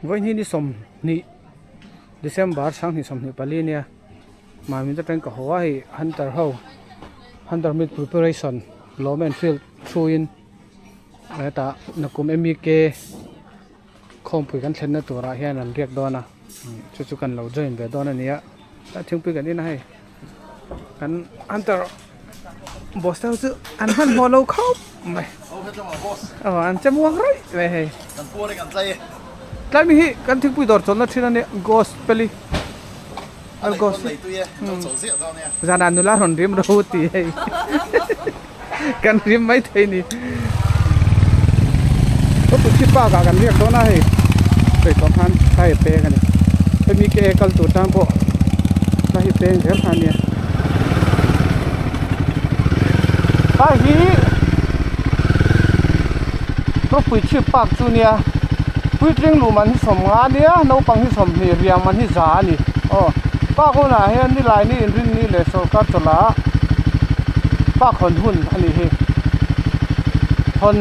Vawiin hi ni sawmhnih December sanghnih 24 nia mahni te atangin ka haw a hei hunter ho hunter meet preparation lawm en field thu in hetah nakum M E K khawmpui kan thlenna turah hian an riak dawn a chu chu kan lo join ve dawn a ni a tlai thingpui kan in a hei kan hunter boss te ho chu an hmanhmawh lo khawp mai aw an che muang raih mai hei tlai mi hi kan thingpui dawr chawlhna thin a nia gospel i zanah nula rawn rim ro tih hei kan rim mai thei ni khawpui chhip park ah kan riak dawn a hei hei tawh khan thla hi peng a ni hemi ke kal tur tan pawh thla hi peng zel kha a nia a hi khawpui chhip park chu nia puitling luh man hi 50 a nia naupang hi 20 riang man hi za a ni aw park hunah hian nilai ni inrinni leh sawrkar chawlh ah. Park hawn hun a nih hi. Hawn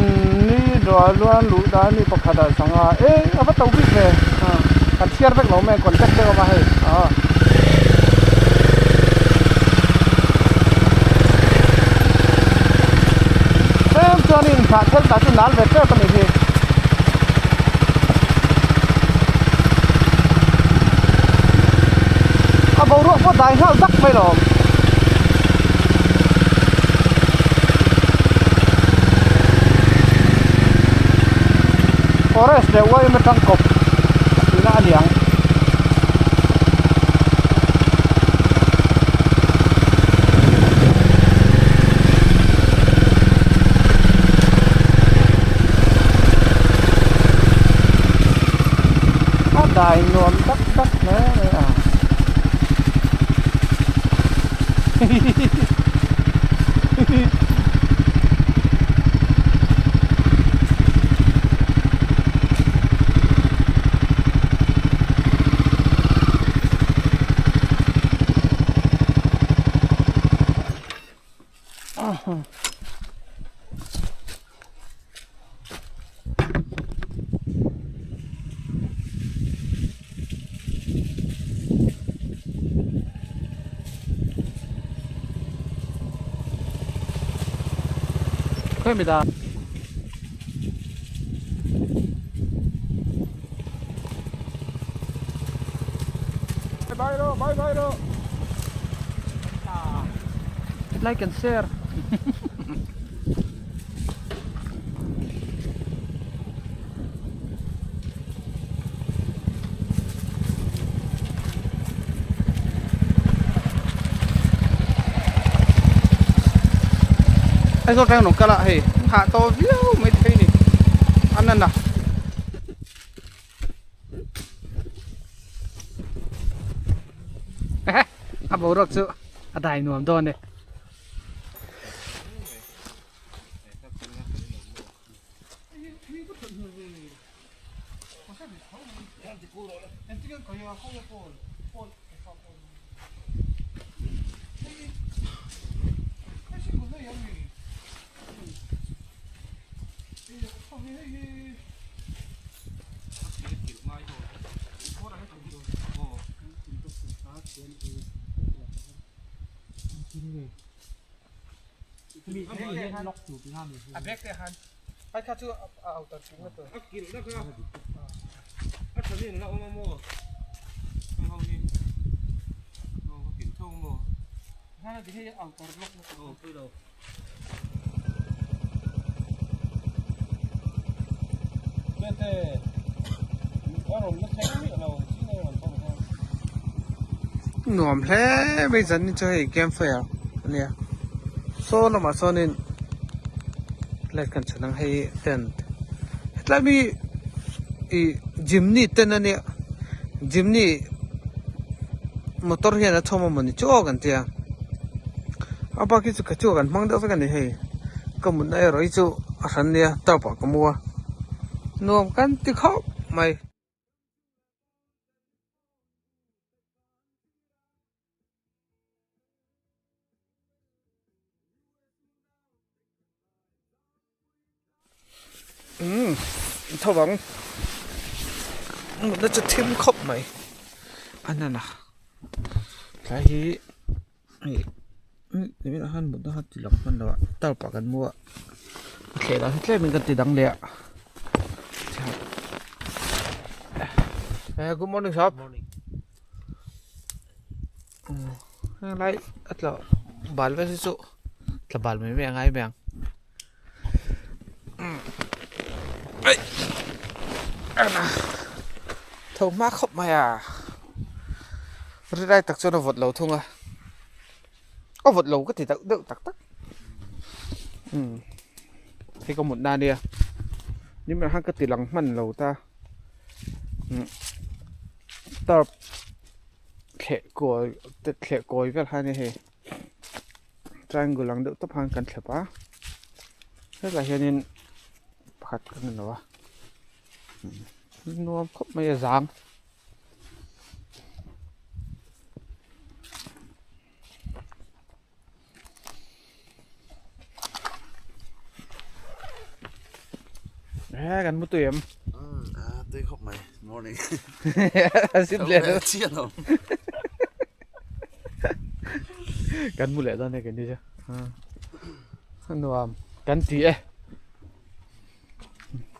ni ruah luan luh dan mi pakhat ah sangha e a va to bik ve kan chhiar vek lo mai contact te awm a hei aw. Tlem chuan in hnah thel tah chu nal ve tep a nih hi. A boruak pawh dai nghal dak mai lo. Forest leh uaim atang kawp tihna a ni ang. A dai nuam tak tak hle mai a. Khawimida. Bye bye bye bye ro. Like and share. Aizawl tang nung kala hei hah tawh viau mai thei ni an an a. A boruak chu a dai nuam dawn e. Nuam hle mai zan ni chu hei campfire a nia saw lamah sawnin light kan chhan ang hei tent hetlai mi ih jimny tent a nia jimny motor hian a chhawm a mawni chu aw kan tia a bak hi chu ka chu kan hmang deuh vek a ni hei ka mutna erawh hi chu a hran nia tap ah ka mu a nuam kan ti khawp mai. Umm tho vang. Mutna chu thim khawp mai a nana tlai hi hei nimin ah khan mutna kha ti lang hman lo a tarp ah kan mu a a thleh lah hi tlem in kan ti dang leh a good morning sap helai a tla bal vel hi chu tla bal mai mai a ngai mai ang. Tho hma khawp mai a ri lai tak chuan a vawt lo thung a a vawt lo ka ti deuh deuh tak tak umm hei ka mut na ania nimin khan ka ti lang hman lo ta umm tarp thleh kawi thleh kawi vel kha ania hei. Triangle ang deuh tawp khan kan thlep a hetlai hianin pakhat kan ni lo a nuam khawp mai a zang. He kan mu tui em? Tui khawp mai morning. Zip leh deuh. Chiah lo. Kan mu leh dawn e keini chu. A nuam kan ti e.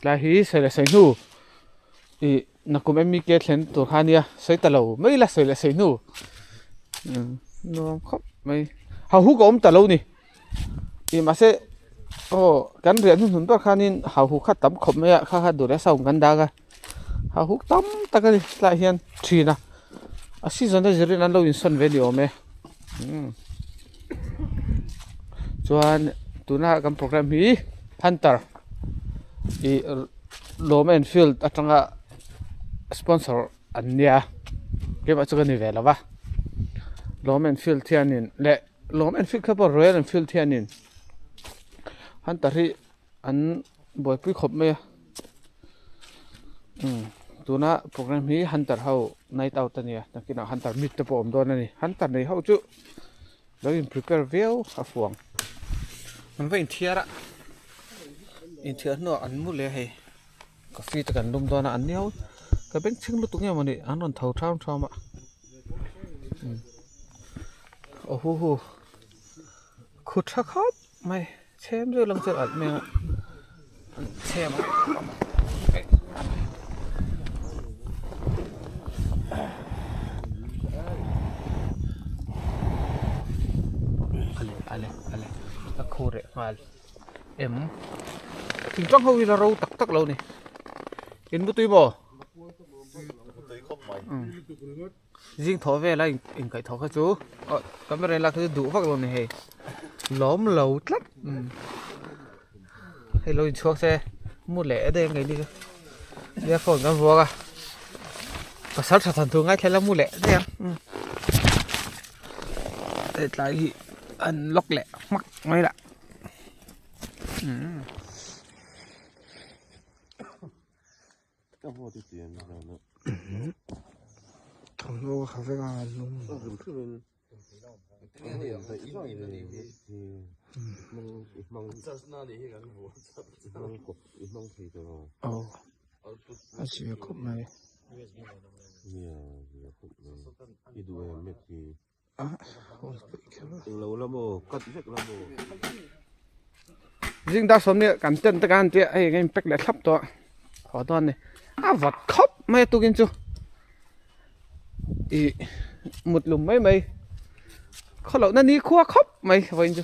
Tlai hi sawi leh sawi hnu ih nakum MEK thlen tur kha ania sawi ta lo mai la sawi leh sawi hnu. Nuam khawp mai. Hauhuk a awm ta lo ni. Ih mahse aw kan riah hnuhnun ber khanin hauhuk kha tam khawp mai a kha kha dur leh sound kan dak a hauhuk tam tak a ni tlaiah hian thin a a season a zirin an lo insawn ve ni awm e umm chuan tuna kan program hi hunter ih lawm enfield atanga sponsor an nia keimah chu ka ni ve lo va lawm enfield hianin leh. Lawm Enfield kha pawh Royal Enfield hianin Hunter hi an buaipui khawp mai a umm tuna program hi Hunter ho night out a nia nakinah Hunter meet te pawh a awm dawn a ni Hunter nei ho chu lo in prepare viau a fuang an va inthiar a inthiar hnuah an mu leh a hei coffee te kan lum dawn a an ni ho ka bengchheng lutuk nge mawni an rawn tho tham tham a. Aw hu hu khu tha khawp mai chhem zeuh lang chuan alh mai a chhem ale ale ale a khu reh nghal em thingtlang ho hi la ro tak tak lo ni in mutui maw. Zing thawh vela inkaih thawh kha chu aw camera lak kha chu duh vak lo ni hei lawm lo tlat hei lo inchhuak se mu leh daih ang keini chu nia phone kan vuak a pasal tha than thu ngaithla ila mu leh daih ang hei tlai hi an lock leh hmak mai lah. Thawmhnaw ka vek a lung aw a zia khawp mai Zing dar sawm nia kan tent te kan tia hei eng pack leh thlap tawh haw dawn a ni a vat khawp mai a tukin chu ih mut lum mai mai khawlohna ni khua khawp mai vawiin chu.